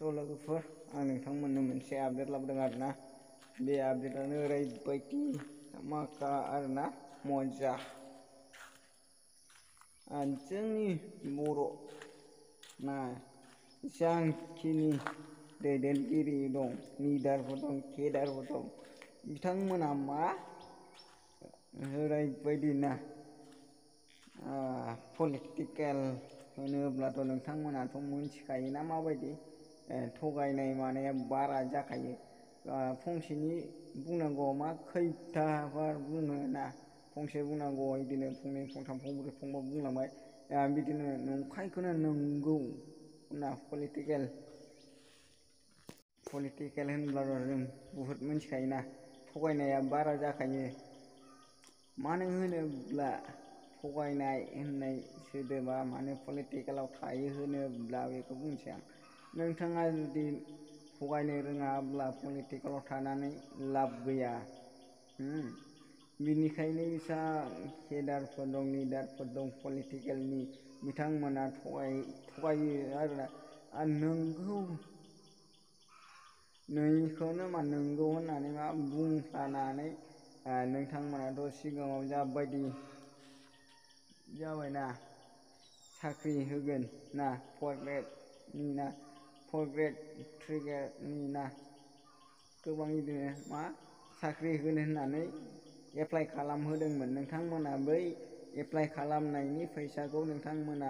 स' लोगोफोर आं नोंथांमोननो मोनसे आपडेट लाबोदों आरोना। बे आपडेटानो ओरैबायदि माखा आरोना मजा। जोंनि बर' ना जाखिनि दैदेनगिरि दं, लिडारफोर दं, केडारफोर दं, बिथांमोना मा ओरैबायदि ना पलिटिकेल होनोब्लाथ' नोंथांमोनाथ' मिथिखायोना माबायदि थगायनाय मानाया बारा जाखायो। फंसेनि बुंनांगौआ मा खैथाबार बुङो ना, फंसे बुंनांगौआ बिदिनो फंनै फंथाम फंब्रै फंबा बुंलांबाय, बिदिनो नंखायखौनो नंगौ ना। पलिटिकेल होनब्लाथ' जों बुहुद मिथिखायोना थगायनाया बारा जाखायो। मानो होनोब्ला थगायनाय होननाय सोदोबा मानो पलिटिकेलाव थायो होनोब्ला बेखौ बुंसै आं। नोंथाङा जुदि थगायनो रोङाब्ला पलिटिकेलाव थानानै लाब गैया। बिनिखायनो जेसेबां केडारफोर दं, लिडारफोर दं पलिटिकेलनि, बिथांमोना थगायो आरोना। नंगौ नङिखौनो मा नंगौ होननानै मा बुंफ्लानानै नोंथांमोनाथ' सिगाङाव जाबायदि जाबायना साख्रि होगोन ना, 4 ग्रेडनि ना, 4 ग्रेड 3 ग्रेडनि ना, गोबां बिदिनो मा साख्रि होगोन होननानै एप्लाइ खालामहोदोंमोन। नोंथांमोना बै एप्लाइ खालामनायनि फैसाखौ नोंथांमोना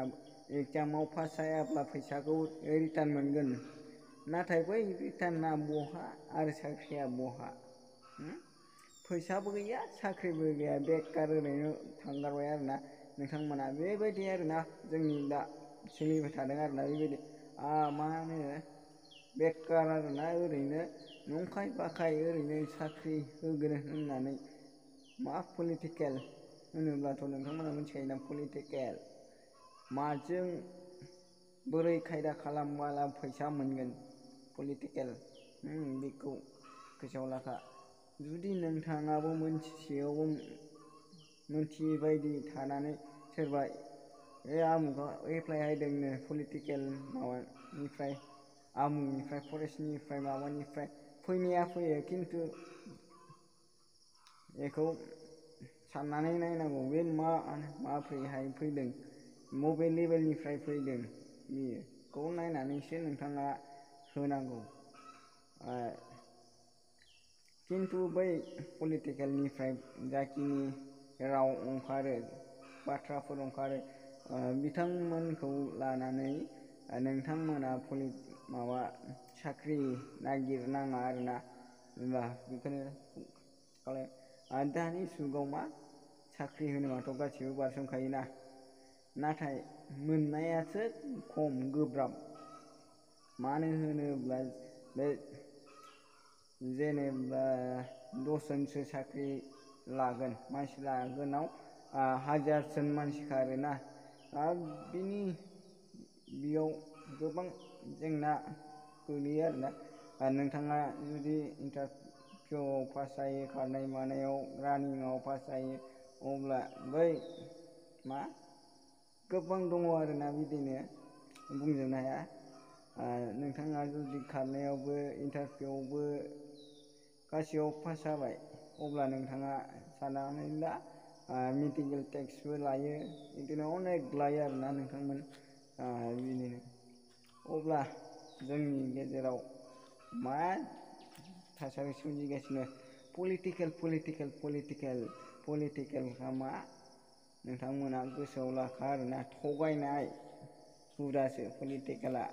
एगजामाव पास जायाब्ला फैसाखौ रिटार्न मोनगोन। नाथाय बै रिटार्ना बहा आरो साख्रिया बहा? फैसाबो गैया, साख्रिबो गैया, बेकार ओरैनो थांगारबाय आरोना नोंथांमोना। बेबायदि आरोना जोंनि दा सोलिबाय थादों आरोना बेबायदि मा होनो बेकार आरोना ओरैनो नंखाय बाखाय ओरैनो साख्रि होगोन होननानै। मा पलिटिकेल होनोब्लाथ' नोंथांमोना मिथिखायोना पलिटिकेल माजों बोरै खायदा खालामब्ला फैसा मोनगोन पलिटिकेल बेखौ गोसोआव लाखा। जुदि नोंथाङाबो मोनथिसेयावबो मोनथियै बायदि थानानै सोरबा आमुखा एप्लाइ होदोंनो पलिटिकेल माबानिफ्राय आमुनिफ्राय फरेस्टनिफ्राय माबानिफ्राय फैनाया फैयो, खिन्थु बेखौ साननानै नायनांगौ बे माब्रैहाय फैदों, बबे लेभेलनिफ्राय फैदों, बेखौ नायनानैसो नोंथाङा होनांगौ। खिन्थु बै पलिटिकेलनिफ्राय जाखिनि राव ओंखारो, बाथ्राफोर ओंखारो, बिथांमोनखौ लानानै नोंथांमोना माबा साख्रि नागिरनाङा आरोना। होनबा बेखौनो दानि जुगाव मा साख्रि होनोबाथ' गासिबो बारसोमखायोना, नाथाय मोननायासो खम, गोब्राब। मानो होनोब्ला बे जेनेबा 10 जनसो साख्रि लागोन, मानसि लागोनाव 1000 जन मानसि खारोना। बेयाव गोबां जेंना गोलैयो आरोना। नोंथाङा जुदि इन्टारभिउआव पास जायो, खारनाय मानायाव रानिंआव पास जायो, अब्ला बै मा गोबां दङ आरोना बिदिनो बुंजोबनो हाया। नोंथाङा जुदि खारनायावबो इन्टारभिउआवबो गासैयाव पास जाबाय, अब्ला नोंथाङा साननानै ला मेडिकेल टेक्सबो लायो, बिदिनो अनेक लायो आरोना नोंथांमोन। बिदिनो अब्ला जोंनि गेजेराव मा थासारि सोमजिगासिनो पलिटिकेलखा मा नोंथांमोना गोसोआव लाखा आरोना। थगायनाय हुदासो पलिटिकेला।